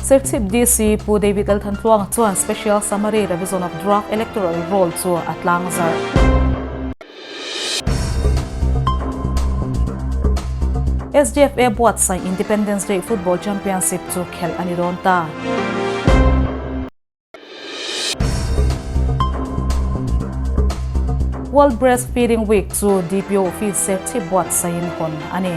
Serchhip DC Pu David Lalthantluanga chuan Special Summary Revision of Draft Electoral Roll chu a tlangzarh. SDFA buatsaih Independence Day Football Championship chu khelh a ni dawn ta. World Breastfeeding Week chu DPO Office Serchhip buatsaihin hawn a ni.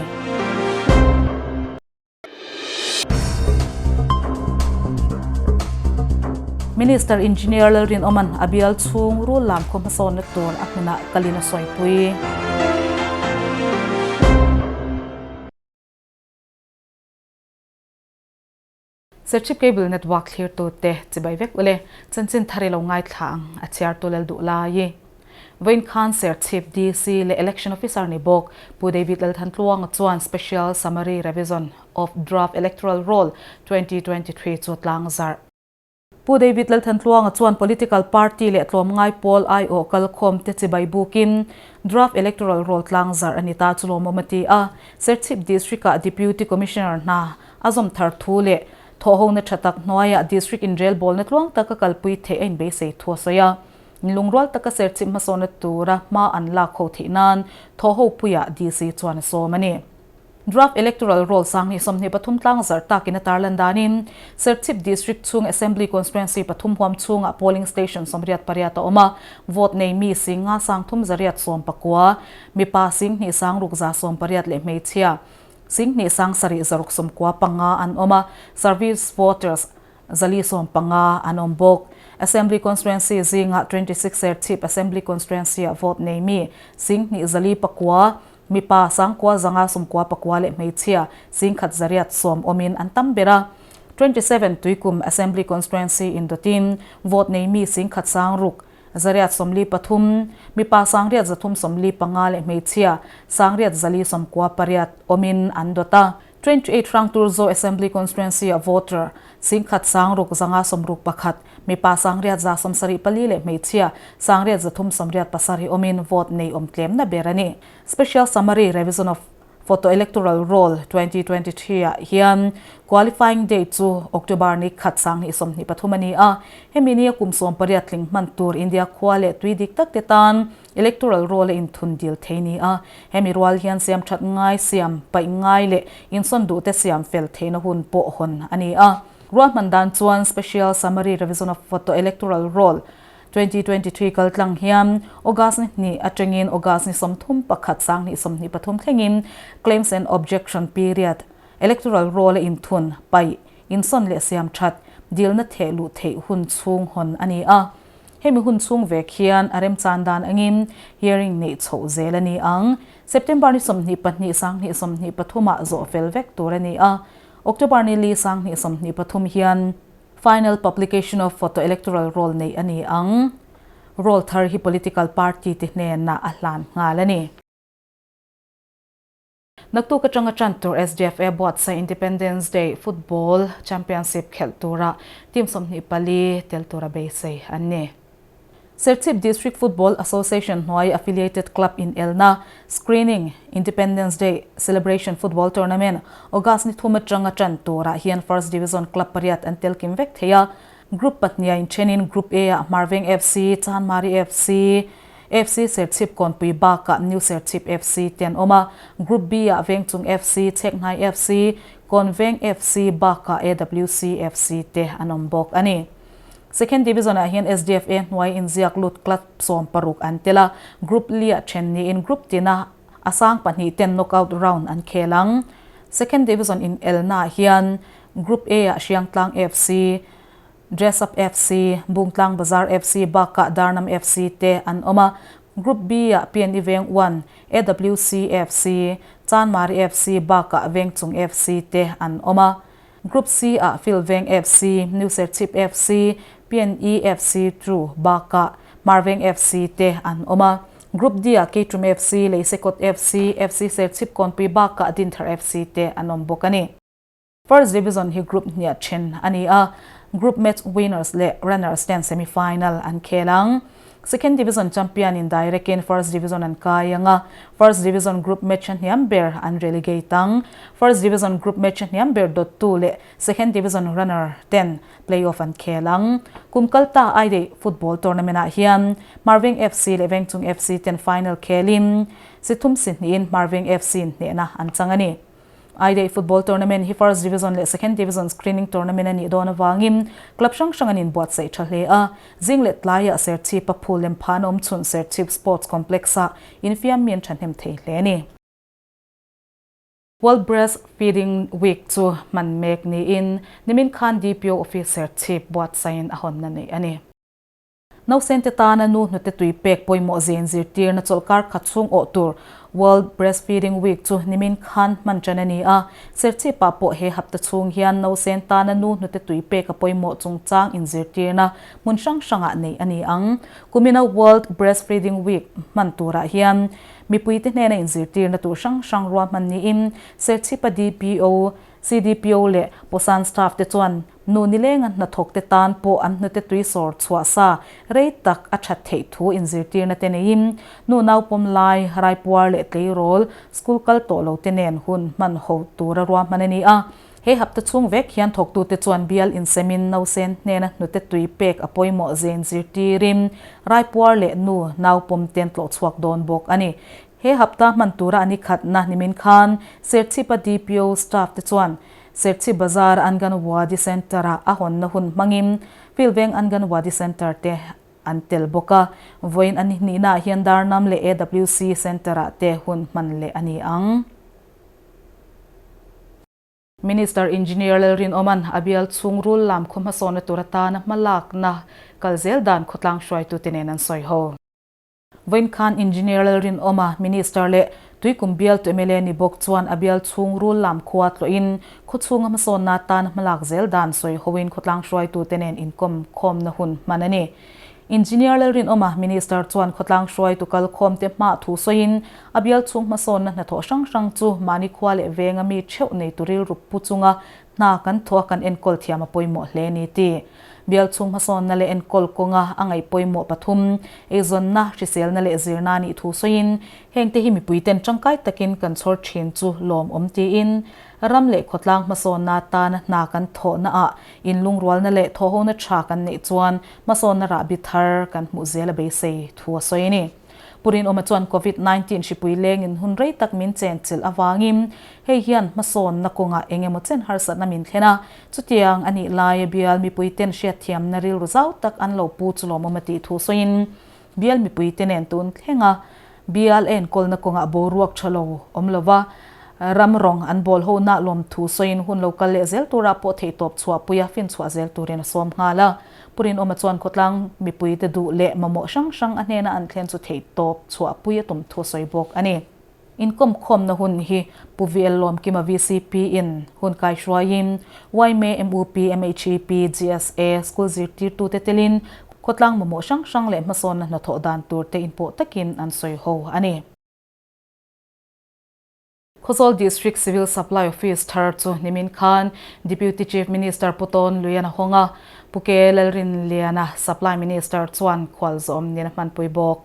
Minister Engineer Lalrinawma'n a bial chhung rul lam khaw hmasawnna tur a hmunah kalin a sawipui. Serchhip Cable Network thlirtute chibai vek ule, chanchin thar i lo ngaithla ang a chhiartu lal duh lai. Vawiin khan Serchhip DC leh Election Officer ni bawk Pu David Lalthantluanga chuan Special Summary Revision of Draft Electoral Roll 2023 chu tlang zarh. Pu David Lalthantluanga chuan Political Party leh tlawmngai pawl aiawh kalkhawm te chibai bukin Draft Electoral Roll tlang zarh a ni ta chu lawmawm a ti a. Serchhip District-ah Deputy Commissioner hna a zawm thar thu leh thawhhona tha tak hnuaiah District inrelbawlna tluang taka kalpui theih a inbeisei thu a sawi a. Lungrual taka serchhip hmasawnna tura hma an lak ho theih nan thawhho puiah DC chuan a sawm a ni. Draft Electoral Roll 2023 tlang zarh takin a tarlan danin Serchhip District chhung Assembly Constituency pathum huam chhungah Polling Station 88 a awm a, vote nei mi singa sangthum zariat sawmpakua, mipa singhnih sangruk za sawmpariat leh hmeichhia singhnih sangsarih zaruk sawmkua panga an awm a, Service Voters Zali 15 an awm bawk. Assembly Constituency zingah 26 Serchhip Assembly Constituency-ah vote nei mi 10 zali pakua, mipa sangkua zanga sawmkua pakua leh hmeichhia 10 zariat sawm awmin an tam ber a. 27 Tuikum Assembly Constituency indawtin vote nei mi 10 sangruk zariat 43, mipa sangriat zathum 45 leh hmeichhia sangriat zali 98 awmin an dawt a. 28 Hrangturzo Assembly Constituency-a voter 10 sangruk zanga sawmruk pakhat, mipa sangriat za sawmsarih pali leh hmeichhia sangriat zathum sawmriat pasarih awmin vote nei awm tlemna ber a ni. Special Summary Revision of Photo Electoral Roll 2023 ah hian qualifying date chu October ni khat 2023 a ni a, hemi nia kum 18 tling hman tur India khua leh tui dik tak te tan Electoral roll a inthun dil thei ni a, hemi rual hian siam that ngai, siam paih ngai leh insawn duh te siam fel theihna hun pawh hawn a ni a. Ruahman dan chuan Special Summary Revision of Photo Electoral Roll 2023 kal tlang hian August ni hnih atangin August ni 31 2023 thlengin Claims and Objection Period, Electoral Roll a inthun paih, insawn leh siam that dilna theh luh theih hun chhung hawn a ni a. Hemi hun chhung vek hian a remchan dan angin hearing neih chhoh zel a ni ang. September ni 22 2023 ah zawh fel vek tur a ni a. October ni li 2023 hian final publication of photo electoral roll neih a ni ang. Roll thar hi political party te hnenah a hlan nghal a ni. Naktuk atanga tan tur SDFA buatsaih Independence Day Football Championship khelh tura team 24 tel tura beisei an ni. Serchhip District Football Association hnuai affiliated club in elna Screening Independence Day Celebration Football Tournament August ni thum atanga tan turah hian First Division club pariat an tel kim vek thei a. Group pahniha inthenin Group A ah Hmarveng FC, Chanmari FC, FC Serchhip Kawnpui bakah New Serchhip FC te an awm a, Group B ah Vengchung FC, Chhekhnai FC, Kawnveng FC bakah AWC FC te an awm bawk a ni. Second Division ah hian SDFA hnuai inziak lut club 16 an tel a, Group li ah then niin Group tina a sang pahnih ten knockout round an khel ang. Second Division inelnaah hian Group A ah Hriangtlang FC, Dress Up FC, Bungtlang Bazar FC bakah Darnam FC te an awm a. Group B ah PNE Veng 1, AWC FC, Chanmari FC bakah Vengchung FC te an awm a. Group C ah Phil Veng FC, New Serchhip FC, PNE FC True bakah Hmarveng FC te an awm a. Group D ah Keitrum FC, Leisekawt FC, FC Serchhip Kawnpui bakah Dinthar FC te an awm bawk a ni. First Division hi group hniah then a ni a, group match winners leh runners ten semi-final an khel ang. Second Division champion in direct in First Division an kai ang a, First Division group match a hniam ber an relegate ang. First Division group match a hniam ber dawttu leh Second Division runner ten play-off an khel ang. Kum kalta Aidei football tournament ah hian Marveng FC leh Vengchung FC ten final khelin si thum si hnihin Marveng FC in hnehna an chang a ni. Aidei football tournament hi First Division leh Second Division screening tournament a nih dawn avangin club hrang hrang an inbuatsaih tha hle a. Zing leh tlaiah Serchhip a phul lem phan awm chhun Serchhip Sports Complex ah infiam mi an thahnem thei hle a ni. World Breast Feeding Week chu hman mek niin nimin khan DPO Office Serchhip buatsaihin a hawnna neih a ni. Nausente tana nu hnute tui pek pawimawh zen zirtirna chawlhkar khat chhung awh tur World Breastfeeding Week chu nimin khan hman ṭan a ni a. Serchhip ah pawh he hapta chhung hian nausen tana nu hnute tui pek a pawimawh chungchang inzirtirna hmun hrang hrangah neih a ni ang. Kumina World Breastfeeding Week hman turah hian mipuite hnena inzirtirna tur hrang hrang ruahman niin Serchhipa DPO, CDPO leh Posan staff te chuan nu nilenga hnathawk te tan pawh an hnute tui sawr chhuah sa rei tak a that theih thu inzirtirna te neiin nu naupawm lai, raipuar leh tleirawl, school kal tawh lo te nen hun hman ho tura ruahman a ni a. He hapta chhung vek hian thawktute chuan bial insemin nausen hnena hnute tui pek a pawimawh zia inzirtirin raipuar leh nu naupawm ten tlawh chhuak dawn bawk a ni. He hapta hman tura a ni khatna nimin khan Serchhipa DPO staff te chuan Serchhip Bazar Anganwadi Centre-ah a hawnna hun hmangin Filveng Anganwadi Centre te an tel bawk a, vawiin a ni hnihnaah hian Darnam leh AWC Centre-ah te hun hman leh a ni ang. Minister Engineer Lalrinawma'n a bial chhung rul lam khaw hmasawnna tur atana hmalakna kal zel dan khawtlang hruaitute nen an sawi ho. Vawiin khan Engineer Lalrinawma, Minister leh Tuikum bialtu mla ni bawk chuan a bial chhung rul lam khua tlawhin khawchhunga hmasawnna atan hmalak zel dan sawi hoin khawtlang hruaitute nen inkawm khawmna hun hman a ni. Engineer Lalrinawma, Minister chuan khawtlang hruaitu kalkhawmte hmah thu sawiin a bial chhung hmasawnna hnathawh hrang hrang chu mahni khua leh venga mi theuh neitu rilru pu chunga Hna kan thaw a kan enkawl thiam a pawimawh hle ni ti. Bial chhung hmasawnna leh enkawl kawnga a ngaih pawimawh pathum, eizawnna, hriselna leh zirna nih thu sawiin, hengte hi mipuiten tangkai takin kan chhawr thin chu lawmawm tiin, ram leh khawtlang hmasawnna atana hna kan thawhnaah inlungrualna leh thawhhona tha kan neih chuan hmasawnna rahbi thar kan hmuh zel a beisei thu a sawi a ni. Pu Rinawma chuan Covid 19 hripui lengin hun rei tak min chenchilh avangin hei hian hmasawnna kawngah eng emaw chen harsatna min thlen a, chutiang a nih laia bial mipuiten hriatthiamna rilru zau tak an lo pu chu lawmawm a tih thu sawiin bial mipuite nen tun thlenga bial enkawlna kawngah boruak tha lo awm lova ram rawng an bawl hona lawmthu sawiin hun lo kal leh zel turah pawh theihtawp chhuahpuia finchhuah zel turin a sawm nghal a. Pu Rinawma chuan khawtlang mipuite duh leh mamawh hrang hrang a hnena an thlen chu theihtawp chhuahpui a tum thu a sawi bawk a ni. Inkawmkhawmna hun hi Pu VL Lawmkima VCP in hun kaihruaiin yma, mup, MHEP, GSA, school zirtirtute telin khawtlang mamawh hrang hrang leh hmasawnna hnathawh dan turte inpawh takin an sawi ho a ni. Khawzawl District Civil Supply Office thar chu nimin khan Deputy Chief Minister Pu Tawn Luian a hawng a, Pu Ke Lalrinliana Supply Minister chuan khualzawm nen a hmanpui bawk.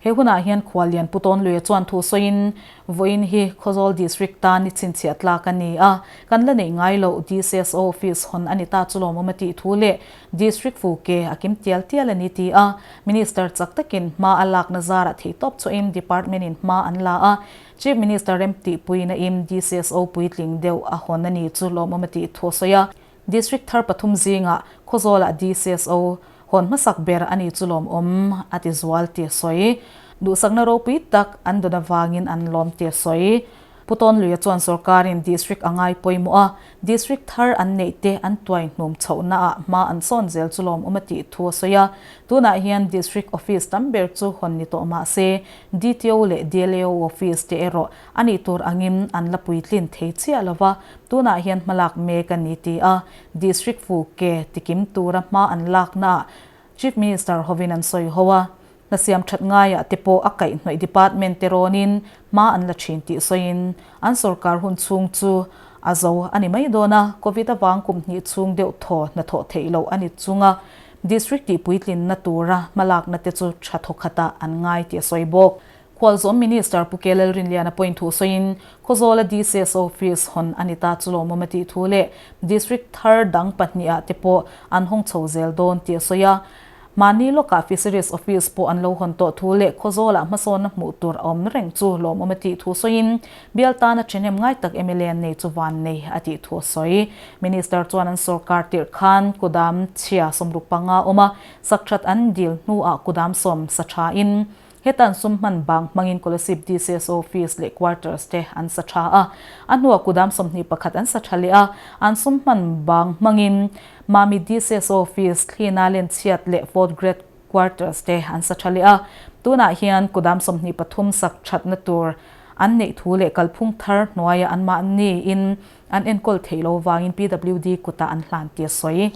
He hunah hian khuallian Pu Tawn Luia chuan thu sawiin, Vawiin hi Khawzawl District tan ni chhinchhiah tlak a ni a, kan la neih ngai loh DCSO Office hawn a ni ta chu lawmawm a tih thu leh District fu ke a kim tial tial a ni ti a, Minister chak takin hma a lakna zarah theihtawp chawhin Department in hma an la a, Chief Minister rem tihpuina in DCSO puitling deuh a hawn a ni chu lawmawm a tih thu a sawi a. District thar pathum zingah Khawzawlah DCSO hawn hmasak ber a ni chu lawmawm a ti zual tih a sawi. Duhsakna ropui tak an dawn avangin an lawm tih a sawi. Pu Tawnluia chuan sorkarin District a ngai pawimawh a, District thar an neih te an tuai hnum chhohnaah hma an sawn zel chu lawmawm a tih thu a sawi a. Tunah hian District Office tam ber chu hawn ni tawh mah se, DTO leh DLAO Office te erawh a nih tur angin an la puitlin thei chiah lo va, tunah hian hmalak mek a ni ti a, District fu ke tikim tura hma an laknaah Chief Minister hovin an sawi ho a. Hna siam that ngaiah te pawh a kaihhnawih department te rawnin hma an la thin tih sawiin an sorkar hun chhung chu a zo a ni mai dawn a, Covid avang kum hnih chhung deuh thaw hnathawh theih loh a ni chung a. District tihpuitlinna tura hmalakna te chu tha thawkhatah an ngai tih a sawi bawk. Khualzawm Minister Pu K Lalrinliana pawhin thu sawiin, Khawzawla DCS Office hawn a ni ta chu lawmawm a tih thu leh District thar dang pahnihah te pawh an hawng chho zel dawn tih a sawi a. Mahni lawkah Fisheries Office pawh an lo hawn tawh thu leh Khawzawlah hmasawnna hmuh tur a awm reng chu lawmawm a tih thu sawiin, bial tana ṭhahnem ngai tak mla an nei chu van nei a tih thu a sawi. Minister chuan an sawrkar tirh khan kudam chhia 65 awm a, sakṭhat an dil hnuah kudam sawm sa ṭhain Heta an sum hman bang hmangin Kolasib DCS Office leh Quarters te an sa tha a. A hnuah kudam 21 an sa tha leh a. An sum hman bang hmangin Mami DCS Office, Thlina Lenchhiat leh Fourth Grade Quarters te an sa tha leh a. Tunah hian kudam 23 sak thatna tur an neih thu leh kalphung thar hnuaia anmahni in an enkawl theih lo vangin PWD kutah an hlan tih a sawi.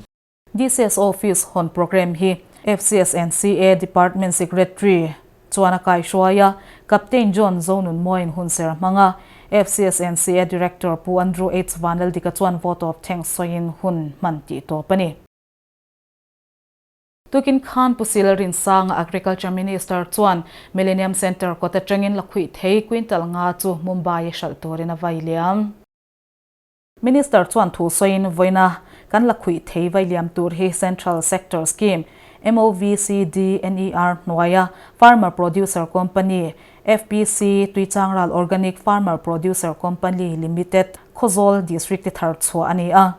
DCS Office hawn programme hi FCSNCA Department Secretary chuan a kaihruai a, Captain John Zonunmawiin hunser a hmang a, FCSNCA Director Pu Andrew H Vanlaldika chuan vote of thanks sawiin hun hman tih tawp a ni. Tukin khan Pu Sila Rinsanga Agriculture Minister chuan Millennium Centre kawt atangin lakhuih thei quintal nga chu Mumbai-a hralh turin a vai liam. Minister chuan thu sawiin vawiina kan la khuih thei vailiam tur hi Central Sector Scheme, MOVCDNER, hnuaia Farmer Producer Company, FPC, Tuichangral Organic Farmer Producer Company Limited, Khawzawl District te thar chhuah a ni a.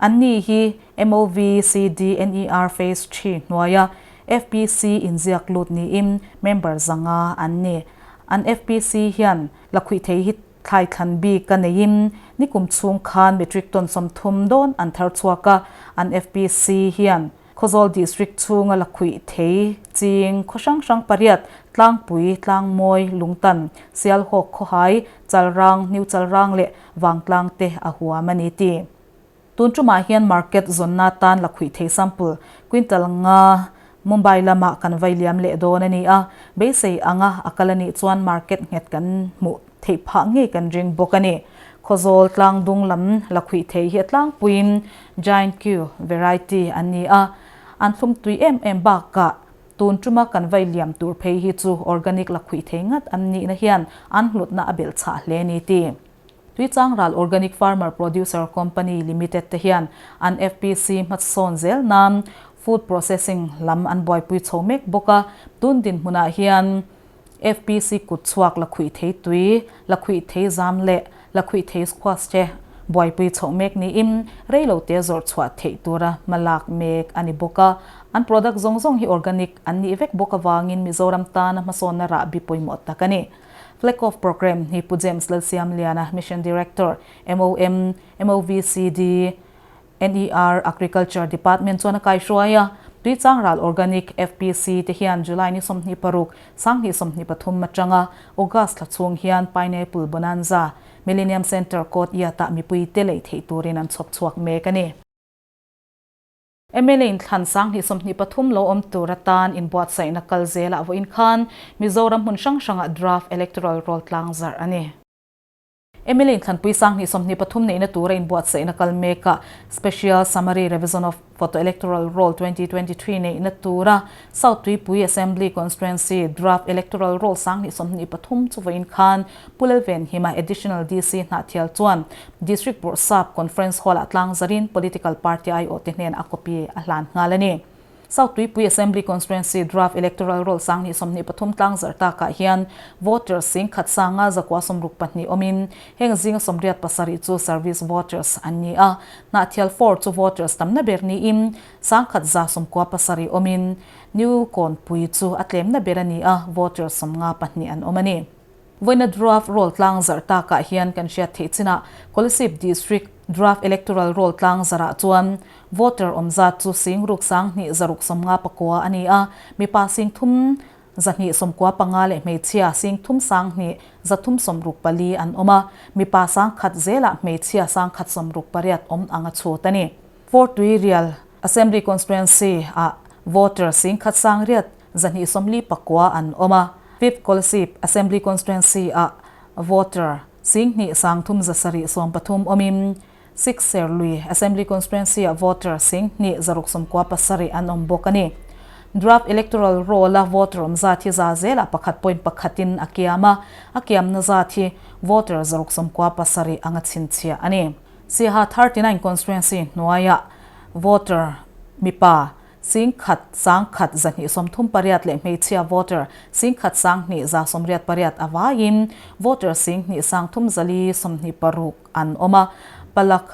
Anni hi MOVCDNER Phase ii hnuaia FPC inziak lut niin member 500 an ni. An FPC hian la khuih thei hi Thlai thlan bik a neiin nikum chhung khan metric ton 30 dawn an thar chhuak a, an FPC hian Khawzawl District chhunga lakhuih thei ching khaw hrang hrang pariat, Tlangpui, Tlangmawi, Lungtan, Sialhawk, Khawhai, Chalrang, New Chalrang leh Vangtlang te a huam a ni ti. Tun tumah hian market zawnna tan lakhuih thei sample quintal nga Mumbai lamah kan vai liam leh dawn a ni a, beisei anga a kal a nih chuan market nghet kan hmuh theih phah ngei kan ring bawk a ni. Khawzawl tlang dung lam lakhuih thei hi a tlangpuiin Giant Q variety an ni a, an thlum tui em em bakah tun tuma kan vai liam tur phei hi chu organic lakhuih thei ngat an nihna hian an hlutna a belh chhah hle a ni ti. Tuichangral Organic Farmer Producer Company Limited te hian an FPC hmasawn zel nan food processing lam an buaipui chho mek bawk a, tun dinhmunah hian FPC kut chhuak lakhuih thei tui, lakhuih thei zam leh lakhuih thei squash te buaipui chhoh mek niin reilote zawrh chhuah theih tura hmalak mek a ni bawk a. An product zawng zawng hi organic an nih vek bawk avangin Mizoram tana hmasawnna rahbi pawimawh tak a ni. Flag Off Programme hi Pu James Lalsiamliana, Mission Director, MOM, MOVCD, NER, Agriculture Department chuan a kaihruai a. Tuichangral Organic, FPC, te hian July ni 26, 2023 atanga August thla chhung hian Pineapple Bonanza, Millennium Centre Court Yard-ah mipuite lei theih turin an chhawp chhuak mek a ni. Mla in thlan 2023 lo awm tur atan inbuatsaihna kal zelah vawiin khan Mizoram hmun hrang hrangah draft electoral roll tlang zarh a ni. Mla in thlanpui 2023 neihna tura inbuatsaihna kal mekah Special Summary Revision of Photo Electoral Roll 2023 neihna tura South Tuipui Assembly Constituency draft electoral roll 2023 chu vawiin khan Pu Lalvenhima Additional DC Hnahthial chuan District Bawrhsap Conference Hall-ah tlang zarin Political Party aiawhte hnen a copy a hlan nghal a ni. South Tuipui Assembly Constituency Draft Electoral Roll 2023 tlang zar takah hian voters 10,000 162 awmin heng zinga 87 chu service voters an ni a, Hnahthial four chu voters tamna ber niin 1,197 awmin New Kawnpui chu a tlemna ber a ni a, voters 52 an awm a ni. Vawiina Draft Roll tlang zarh takah hian kan hriat theih chinah Kolasib District Draft Electoral Roll tlang zarhah chuan voter awm zat chu 61,659 a ni a, mipa 3,295 leh hmeichhia 3,164 an awm a, mipa 1,000 zelah hmeichhia 1,068 awm ang a chhut a ni. Fort Tuirial Assembly Constituency ah voter 1,849 an awm a, Fifth Kolasib Assembly Constituency ah voter 2,373 awmin. Sikserlui Assembly Constituency-ah voter 27 697 an awm bawk a ni. Draft Electoral Roll-a voter awm zat hi za zelah pakhat point pakhatin a kiam a, a kiamna zat hi voter 97 anga chhinchhiah a ni. Siaha 39 Constituency hnuaiah voter mipa 10,000 1,238 leh hmeichhia voter 10,000 1,288 a vaiin voter 2,000 3,426 an awm a. Palak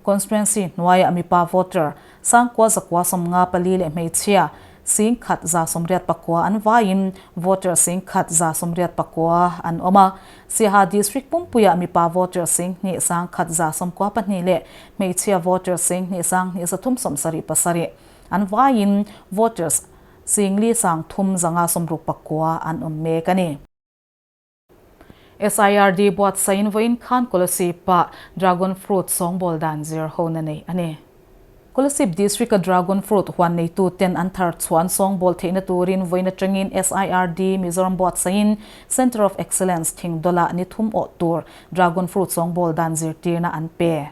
Constituency hnuaiah mipa voter 9,954 leh hmeichhia 1,189 an vaiin voter 1,189 an awm a. Siaha District pumpuiah mipa voter 2,000 1,192 leh hmeichhia voter 2,000 1,377 an vaiin voters 4,359 an awm mek a ni. SIRD buatsaiin vawiin khan Kolasib-ah Dragon Fruit sawngbawl dan zir hona nei a ni. Kolasib District-a Dragon Fruit huan neituten an thar chhuan sawngbawl theihna turin vawiin atangin SIRD Mizoram buatsaiin Centre of Excellence Thingdawlah ni thum awh tur Dragon Fruit sawngbawl dan zirtirna an pe.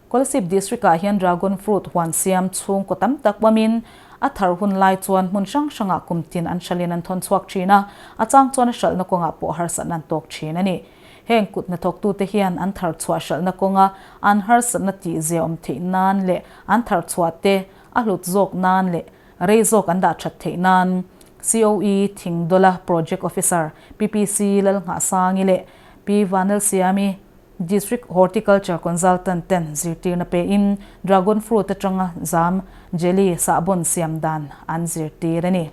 Kolasib District-ah hian Dragon Fruit huan siam chhungkaw tam tak awmin a thar hun lai chuan hmun hrang hrangah kum tin an hralhin an thawn chhuak thin a, a chang chuan a hralhna kawngah pawh harsatna an tawk thin a ni. Heng kut hnathawktute hian an thar chhuah hralhna kawnga an harsatna tihzia awm theih nan leh an thar chhuah te a hlut zawk nan leh rei zawk an dah that theih nan COE Thingdawla Project Officer PPC Lalnghahsangi leh Pi Vanlalsiami District Horticulture Consultant ten zirtirna pein Dragon Fruit atanga zam, jelly, sahbawn siam dan an zirtir a ni.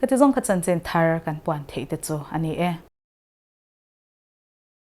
Khati zawng kha chanchin thar kan puan theih te chu a ni e.